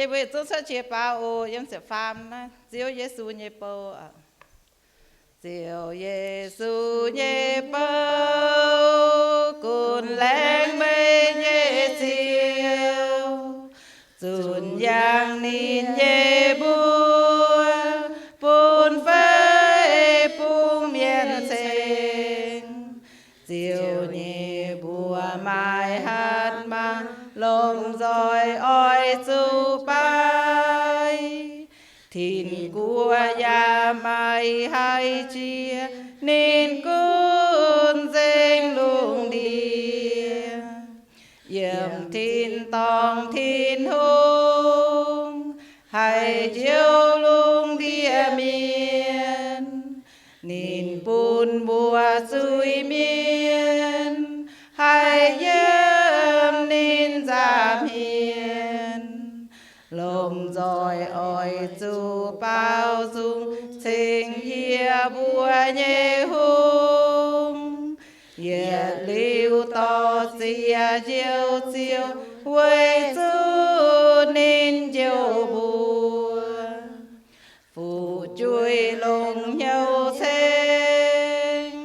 Mbuo yietc zungv cuotv qiex baaux oc. Yiem ziepc faam naaiv, Ziouv Yesu nyei bou. Ziouv Yesu nyei bou, gunv laengz meih nyei Ziouv, zunc yangh ninh nyei mbuox, bun feix bung mienh ceng. Ziouv nyei mbuox maaih hatc maaz, lomh nzoih oix zuqc baaix. Tin-guoqv yaac maiv haih jiex, ninh gunv nzengc lungh ndiev. Yiem tin-dorngh Tin-Hungh haih njoux lungh ndiev mienh. Ninh bun mbuo zuiz-mienh haih yiem ninh nza'hmien. Lomh nzoih oix zuqc baaux nzung ceng yie mbuo nyei Hungh, yietc liuz dor-ziec njoux Ziouv, weic zuqc ninh njoux mbuo. Fu'jueiv longc hnyouv ceng,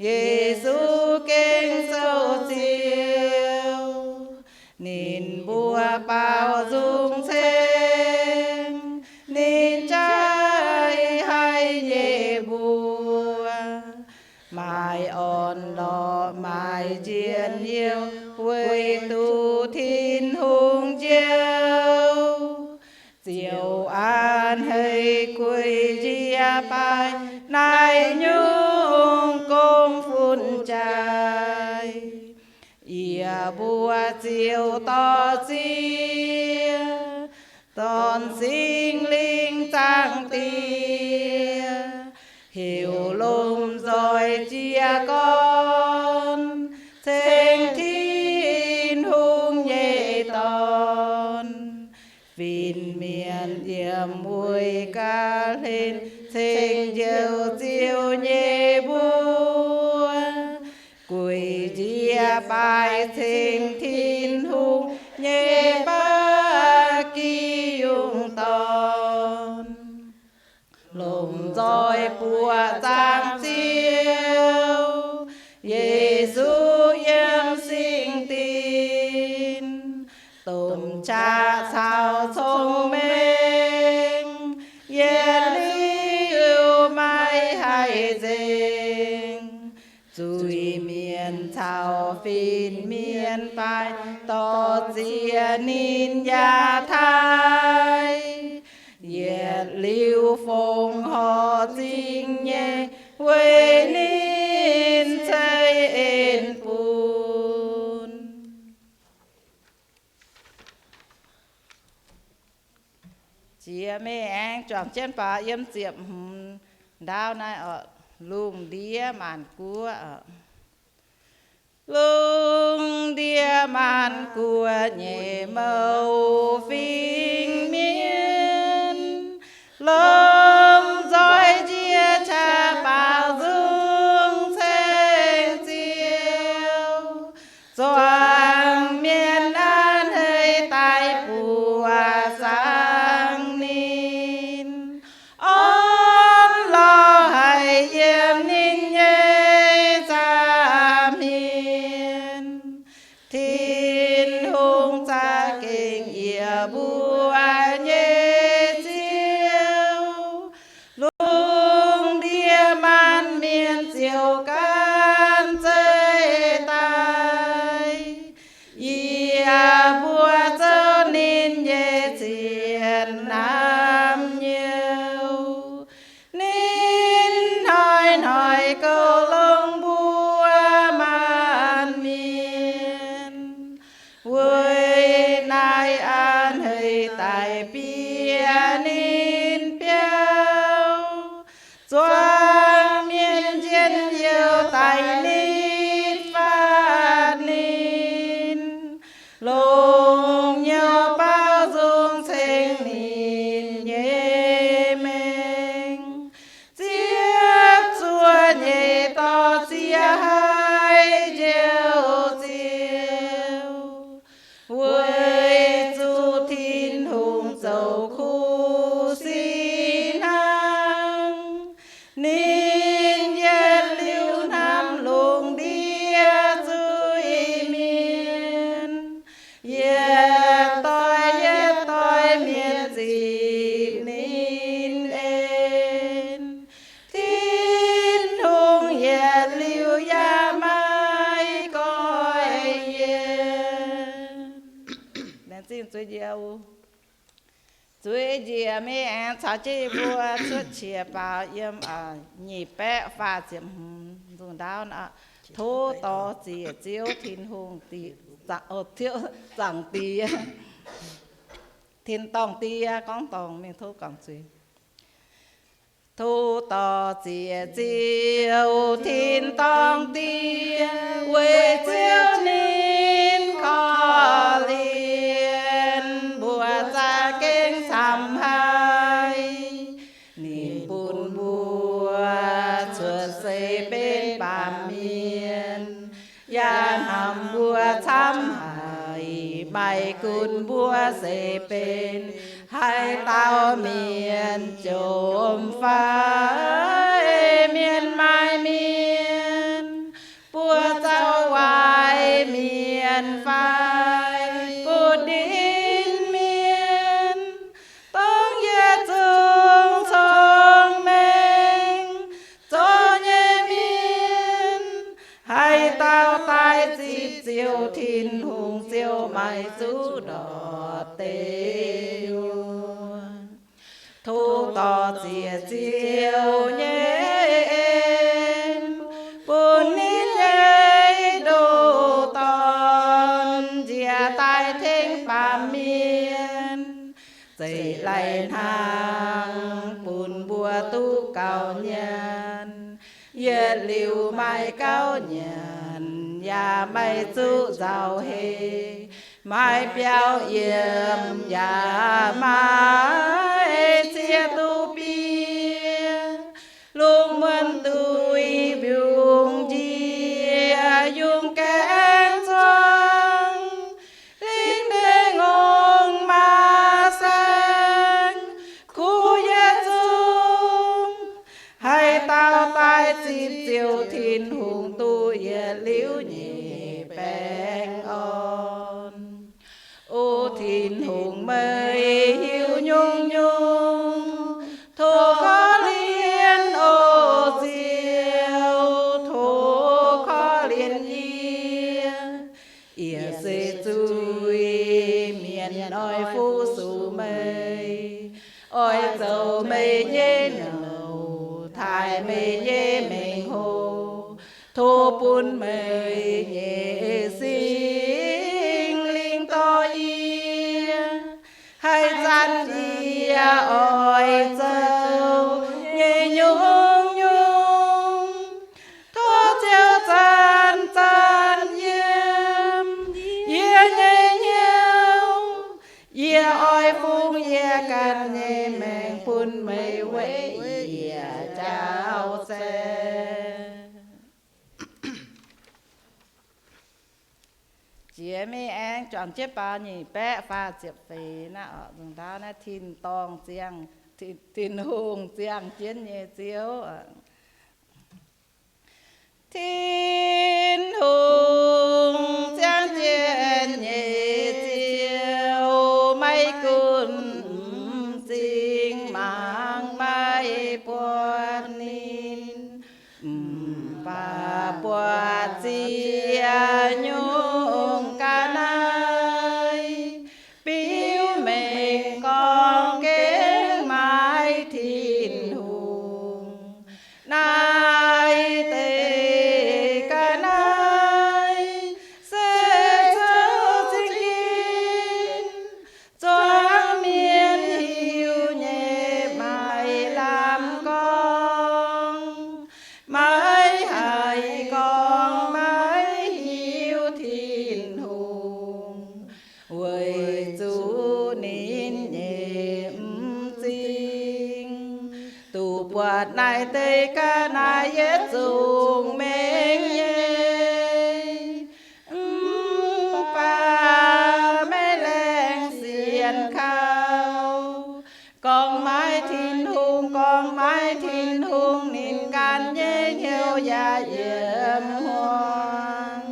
Yesu gengh zoux Ziouv. Ninh mbuo baaux nzung ceng ninh jaaix haic nyei mbuox. Maaih orn-lorqc, maaih njien-youh, weic duqv Tin-Hungh njoux. Ziouv a'hneiv guei njiec baaix naaiv nyungc gomv fun jaaix. Yie mbuo Ziouv dor-ziec dorn Singx Lingh Zaangc Diex, heuc lomh nzoih jiez gorn ceng Tin-Hungh nyei Dorn. Fin-mienh yiem weic ga'hlen ceng njoux Ziouv nyei mbuox, gueic njiec baaix ceng Tin-Hungh nyei ba'gi yungh dorn. Lomh nzoih buoqc zaangc Ziouv Yesu yiem singx dinc, domh qaqv caux cong-mengh yietc liuz maiv haih nzengc. Zuiz-mienh caux fin-mienh baaix dor-ziec ninh yaac taaih, yietc liuz fongc horc zingh nyei weic ninh ceix en bun. Jiex mingh aengx juangc jienv baac yiem ziepc hmz ndaauv naaiv oc. Lungh ndiev maanc guoqv oc. Lungh ndiev maanc guoqv nyei mouc fingx mienh, lomh nzoih njiec qaqv baaux nzung ceng Ziouv. Zuangx mienh a'hneiv daaih buoqc zaangc ninh, orn-lorqc haih yiem ninh nyei nza'hmien. Tin-Hungh za'gengh yiem mbuo nyei Ziouv, zueiz njiec, zueiz njiec mingh aengx caux jienv yie mbuo cuotv qiex baaux yiem nyic baeqv faah ziepc hmz nzungh ndaauv. Tov dor ziec Ziouv Tin-Hungh, Ziouv Zaangc Diex, tin-dorngh diex, gorngv dorngh mingh tov guangc zuiz. Tov dor ziec Ziouv tin-dorngh diex, weic Ziouv ninh korv-lienh mbuo za'gengh camv haic. Ninh bun mbuo cuotv seix benx baamh mienh, yaac hnamv mbuo camv haic, maiv gunv mbuo seix benx haaix dauh mienh, jomc fai mienh maaic mienh, buoz-zaux waaic mienh fai butv-ndin mienh, dongh yietc zungv cong-mengh zoux nyei mienh, haaix dauh daaih zipv Ziouv Tin-Hungh, ziouc maiv zuqc ndortv deic nyuoqc. Tov dor ziec Ziouv nyei en, bun ninh nyei ndoh dorn njiec daaih tengx baamh mienh, zeiz lai-hnaangx bun mbuo duqv gauh nyanc. Yietc liuz maiv gauh nyanc, yaac maiv zuqc nzauh heix, maiv biauv yiem, yaac maiv zieqv duqv biouv. Lungh muonz duih mbiungc njiec yungz gaengh zuangx, lingh deic ngongh maa saeng, kuv yietc zungv. Haaix dauh daaih zipv Ziouv Tin-Hungh, duqv yietc liuz nyei baengh orn. O Tin-Hungh, meih hiuv nyungc-nyungc, tov korv-lienh, o Ziouv, tov korv-lienh yie. Yie se zuiz-mienh, mienh oix fu-sux meih, oix zoux meih nyei nouh, taaih meih nyei mengh hoc. Tov bun meih nyei Singx Lingh dorh yie. Haaix zanc yie oix zoux nyei nyungc-nyungc, tov Ziouv zanc-zanc yiem yie nyei hnyouv. Yie oix fungx yie ganh nyei maengc bun meih weic yie jaauv saeng. Jiex mingh aengx juangc jienv baaux nyic baeqv faah ziepc feix naaiv oc. Nzunc ndaauv naaiv tin-dorngh ziangh, Tin-Hungh ziangh jienv nyei Ziouv. Tin-Hungh ziangh jienv nyei Ziouv, maiv gunv m'zing mangc maiv buatc ninh, mv baac buatc ziex nyungc ga'naaiv biux mengh gorngv gengh maaih Tin-Hungh. Naaiv deix ga'naaiv se zoux za'gengh zuangx mienh hiuv nyei, maiv lamh gorngv, maiv haih gorngv maiv hiuv Tin-Hungh, weic zuqc ninh nyei m'zing duqv buatc naaiv deix ga'naaiv yietc zungv mengh nyei. Mv baac maiv laengz sienx kaux, gorngv maiv Tin-Hungh, gorngv maiv Tin-Hungh, ninh ganh nyei hnyouv yaac yiem hmuangx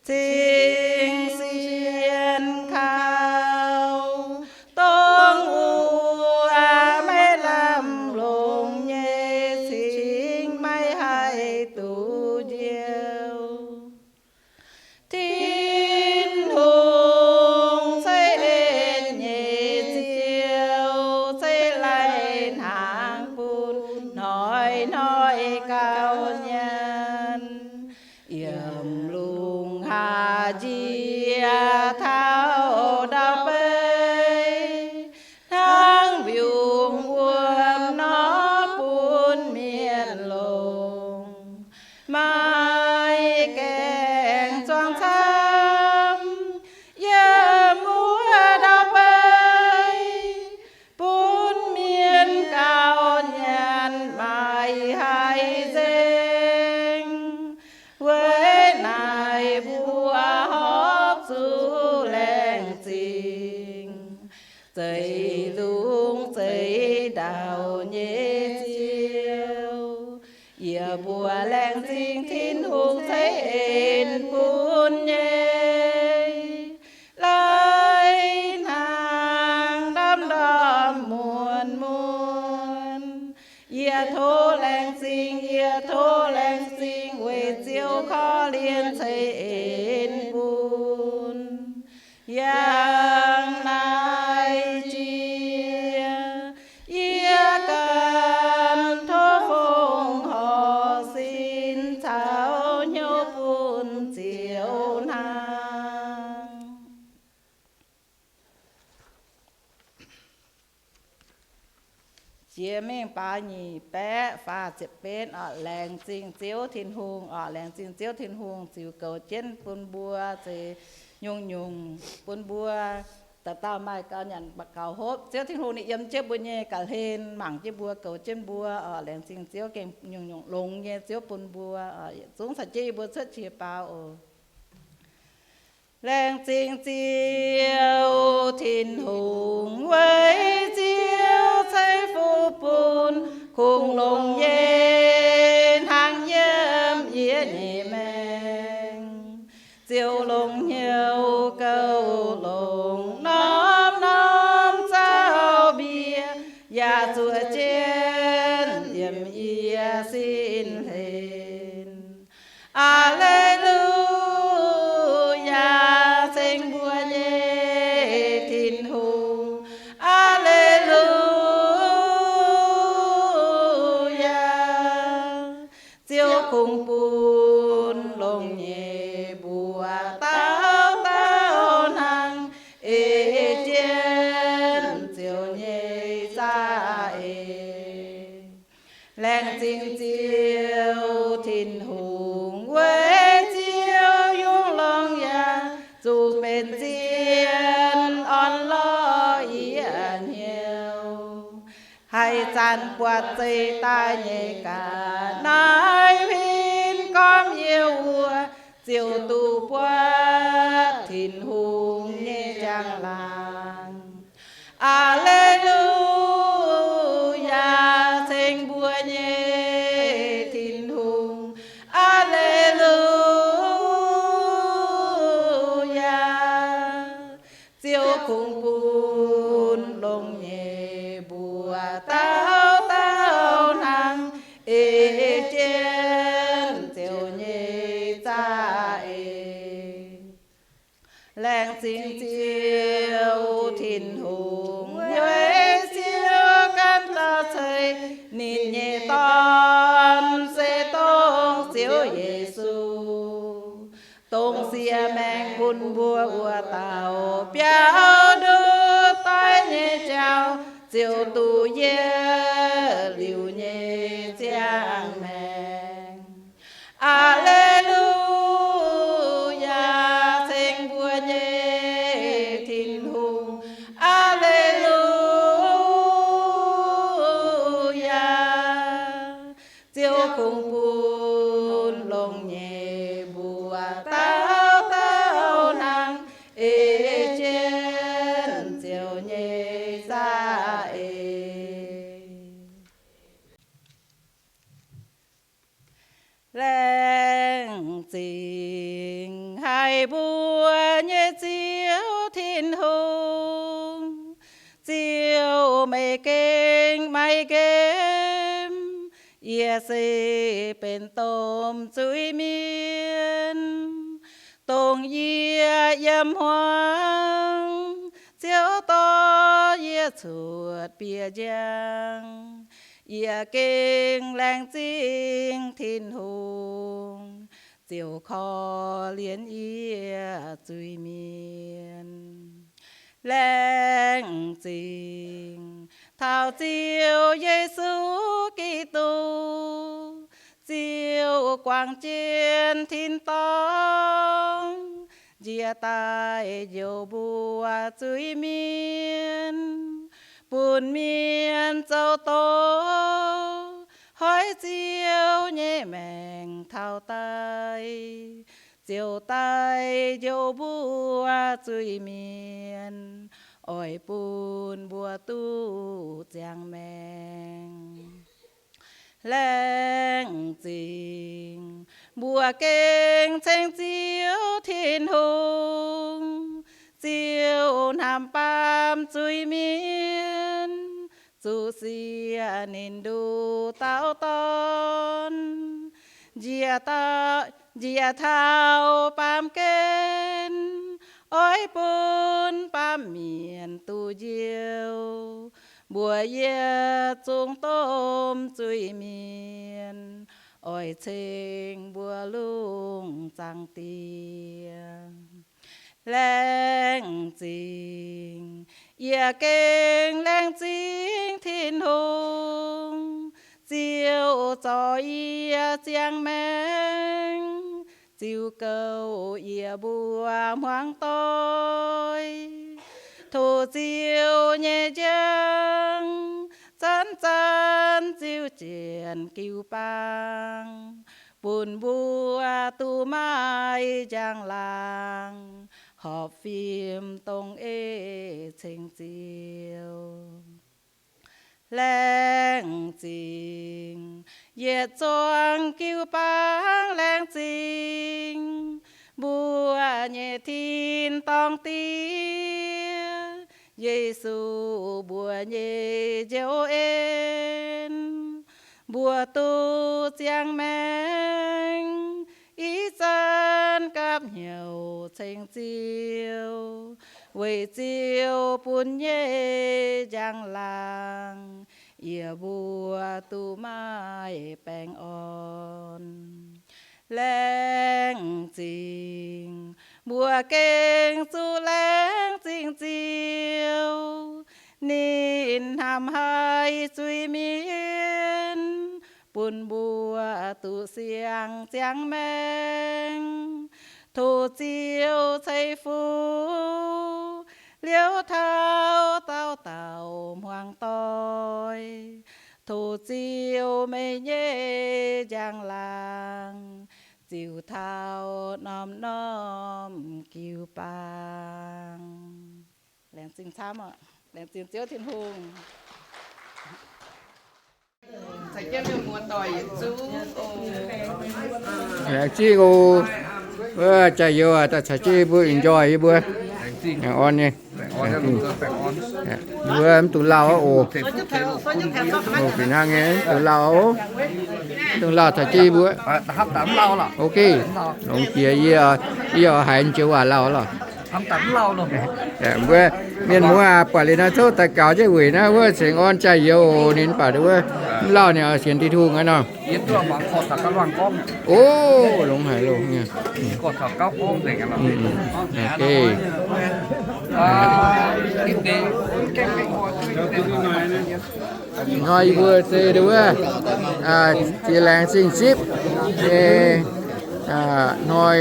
cingx sienx kaux dongh wuov maiv lamh longx nyei cingx maiv haih duqv njoux. Tin-Hungh ceix njiec taux ndau-beiv, hnangv mbiungc wuom nor bun mienh longc. Maaih gaengh zuangx camv yiem wuov ndau-beiv, bun mienh gauh nyanc maaih haiz nzengc. Weic naaiv mbuo horpc zuqc laengz zingh, zeix lungh zeix ndau nyei Ziouv. Yie mbuo laengz zingh Tin-Hungh ceix en bun nyei, lai hnangv ndorm-ndorm muonz-muonz. Yie tov laengz zingh, yie tov laengz zingh weic Ziouv korv-lienh ceix en bun. Yangh naaiv jiex, yie ganh tov fongc horc sin caux hnyouv bun Ziouv hnangv. Jiex mingh baaux nyic baeqv faah ziepc betv orqc. Laengz zingh Ziouv Tin-Hungh orqc. Laengz zingh Ziouv Tin-Hungh ziux goux jienv bun mbuo, zeix nyungc-nyungc bun mbuo. Dauh dauh maaih gauh nyanc gauh hopv. Ziouv Tin-Hungh ninh yiem jienv mbuo nyei ga'hlen, mangc jienv mbuo, goux jienv mbuo orqc. Laengz zingh Ziouv gengh nyungc-nyungc longx nyei Ziouv bun mbuo orqc. Yietc zungv caux jienv yie mbuo cuotv qiex baaux oc. Laengz zingh Ziouv Tin-Hungh weic Ziouv ceix fuqv bun kungx longx nyei hnangv yiem yie nyei maengc. Ziouv longx hnyouv gouv longx, norm-norm zaux mbie yaac zuqc jienv liemh yie sin hlen. Aa^le^lu^yaa, ceng mbuo nyei Tin-Hungh. Aa^le^lu^yaa. Ziouv kungx bun longx nyei mbuox dauh dauh hnangv, ei jienv Ziouv nyei za'eix. Laengz zingh Ziouv Tin-Hungh weic Ziouv yungh longx yaac zuqc benx zien orn-lorqc yie hnyouv. Haaix zanc buatc zeih daaih nyei ga'naaiv huin gormx yie wuov, ziouc duqv buatc Tin-Hungh nyei njang-laangc. Aa^le^lu^yaa, ceng mbuo nyei Tin-Hungh. Aa^le^lu^yaa. Ziouv kungx bun longx nyei mbuox dauh dauh hnangv, ei jienv Ziouv nyei za'eix. Laengz zingh Ziouv Tin-Hungh weic Ziouv ganh dauh ceix ninh nyei Dorn, se dongh Ziouv Yesu, dongh siex maengc bun mbuo wuov dauh biaux ndutv doic nyei jauv, ziouc duqv yietv liuz nyei ziangh maengc. Aa^le^lu^yaa, ceng mbuo nyei Tin-Hungh. Aa^le^lu^yaa. Ziouv kungx bun longx nyei mbuox dauh dauh hnangv, ei jienv Ziouv nyei za'eix. Laengz zingh haic mbuo nyei Ziouv Tin-Hungh, Ziouv meih gengh maiv nqemh. Yie se benx domh zuiz-mienh, dongh yie yiem hmuangx, Ziouv dorh yie cuotv biei njang. Yie gengh laengz zingh Tin-Hungh, ziouc korv-lienh yie zuiz-mienh. Laengz zingh taux Ziouv Yesu Giduc, Ziouv guangc jienv tin-dorngh, njiec daaih njoux mbuo zuiz-mienh, bun mienh zoux doz, hoiz Ziouv nyei maengc taux daaih, ziouc daaih njoux mbuo zuiz-mienh, oix bun mbuo duqv ziangh maengc. Laengz zingh mbuo gengh ceng Ziouv Tin-Hungh, Ziouv hnamv baamh zuiz-mienh, zuqc siev ninh nduqc dauh Dorn, njiec dauh, njiec taux baamh gen, oix bun baamh mienh duqv njoux. Mbuo yietc zungv domh zuiz-mienh, oix ceng mbuo lungh zaangc Diex. Laengz zingh, yie gengh laengz zingh Tin-Hungh, Ziouv zorc yie ziangh maengc, ziux goux yie mbuo hmuangx doic. Tov Ziouv nyei njang, zanc-zanc ziux jienv jiu-baang, bun mbuo duqv maaih njang-laangc, horpc fim dongh ei ceng Ziouv. Laengz zingh yietc zuangx jiu-baang, laengz zingh mbuo nyei tin-dorngh Diex, Yesu, mbuo nyei Njoux En. Mbuo duqv ziangh maengc, ih zanc gapv hnyouv ceng Ziouv, weic Ziouv bun nyei njang-laangc, yie mbuo duqv maaih baengh orn. Laengz zingh, mbuo gengh zuqc laengz zingh Ziouv, ninh hnamv haiz zuiz-mienh, bun mbuo duqv siang-ziangh maengc. Tov Ziouv ceix fuqv liuz taux dauh dauh hmuangx doic. Tov Ziouv meih nyei njang-laangc ziux taux norm-norm jiu-baang. Laengz zingh camv oc. Laengz zingh Ziouv Tin-Hungh. Laengz zingh oc. Wuov jaaix-youz daaih caux jienv mbuo enjoy yie mbuo. Orn nyei. Mbuo mv dungx lauh oc. Fih hnangv nyei, mv dungx lauh oc. Mv dungx lauh caux jienv mbuo. Ok. Longx jiex yie, yie oix haiz joux waac lauh lorqc. Mbuo mienh muoz aac, buatc liuz naaiv coqv daaih gaux jienv weic naaiv wuov cingx orn jaaix-youz oc. Ninh mv baac wuov mv lauh ninh oix sienx Tin-Hungh aqv nor. O, longx haic loh. Hnoi yie mbuo se wuov, ziex laengz zingh zipv nyei hnoi,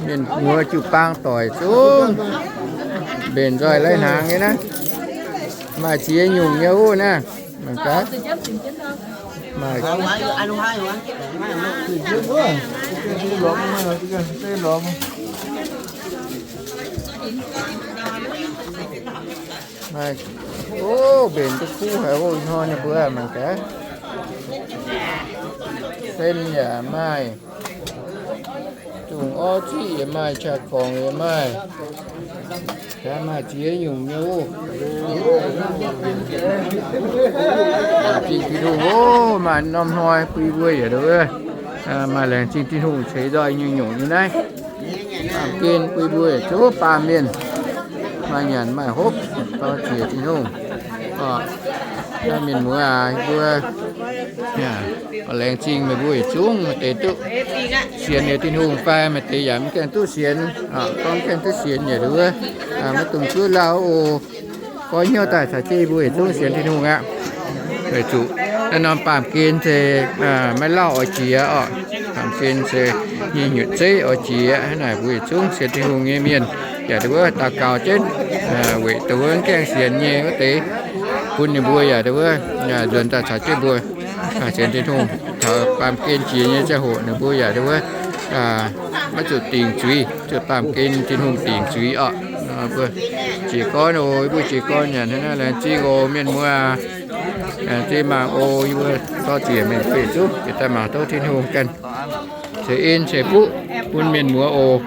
mienh muoz jiu-baang doic zungv mbenc nzoih lai-hnaangx nyei naaiv. Maaih ziex nyungc nyei wuov naaiv. Mangc gaax. Maaih, maaih, o, mbenc duqv kuv haic oc. Ih hnoi ninh mbuo mangc gaax. Sen yaac maaih, zungh orv ziqv yaac maaih, qaqv gorngc yaac maaih. Maaih ziex nyungc nyei oc. Laengz zingh Tin-Hungh oc. Maaih norm hnoi bun mbuo yietc, maaih laengz zingh Tin-Hungh ceix nzoih nyungc-nyungc nyei naaiv. Baamh gen bun mbuo yietc zungv baamh mienh maaih nyanc maaih hopv, dau ziec Tin-Hungh. Naaiv mienh muoz aac, mbuo, Laengz zingh meih mbuo yietc zungv maaih deix duqv sienx liuz Tin-Hungh fai maaih deix yaac mv gaengh duqv sienx, gorngv gaengh duqv sienx yaac nduov, maiv dungx zuov lauh oc. Goiv hnyouv daaih caux jienv mbuo yietc zungv sienx Tin-Hungh aqv. Weic zuqc naaiv norm baamh gen se maiv lauh oix jiex oc. Baamh gen se nyei nyutc zeiv oix jiex. Hnangv naaic mbuo yietc zungv sienx Tin-Hungh nyei mienh yaac nduov daux gaux jienv, weic dongh wuov mv gaengh sienx nyei wuov deix, bun ninh mbuo yaac nduov nzuonx daaih caux jienv mbuo sienx Tin-Hungh. Taux baamh gen jiex nyei ziangh hoc ninh mbuo yaac nduov maiv zuqc dingc zuiz, zuqc baamh gen Tin-Hungh dingc zuiz oc. Mbuo jiez gorn oc, mbuo jiez gorn yaac hnangv naaiv. Laengz zingh oc mienh muoz, laengz zingh mangc oc. Yie mbuo zorqv ziec mingh bun yietc zungv bieqc daaih mangc tov Tin-Hungh ganh ceix en ceix fuqv bun mienh muoz oc.